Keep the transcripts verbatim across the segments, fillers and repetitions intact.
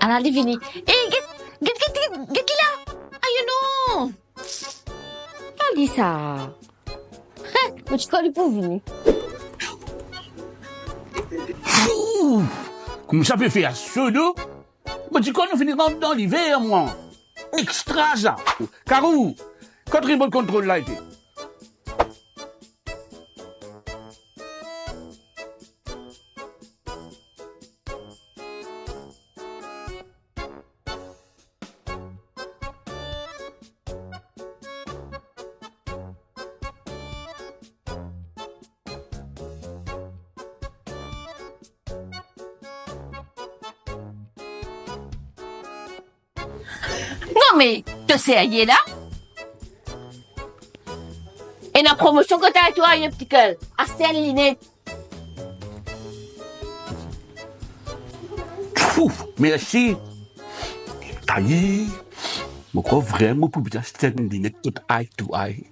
Ala li vini. E, get, get, get, get, get li la. Ayo non. Pa li sa. He, mo ti krwar li pou vini. Fou! Koumsa pe fer so, non? Mo ti krwar nou finn rant dan liver, mwa. Extra sa. Karou, kot remote control la ete? Non, me to serye la? Ena promosion kot Eye to Eye Optical. Aste enn linet. Ouf, mersi. Ayi, mo krwar vremem pou bizin aste enn linet kot Eye to Eye.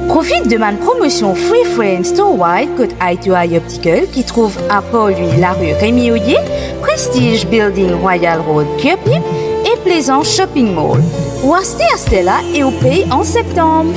Profit de bann promosion Free Friends Store Wide kot Eye to Eye Optical ki trouv a Port-Louis, lari Remy Oyer, Prestige Building, Royal Road, Curepipe, e Plaisance Shopping Mall. Ou aste aster la e ou pey an septanm.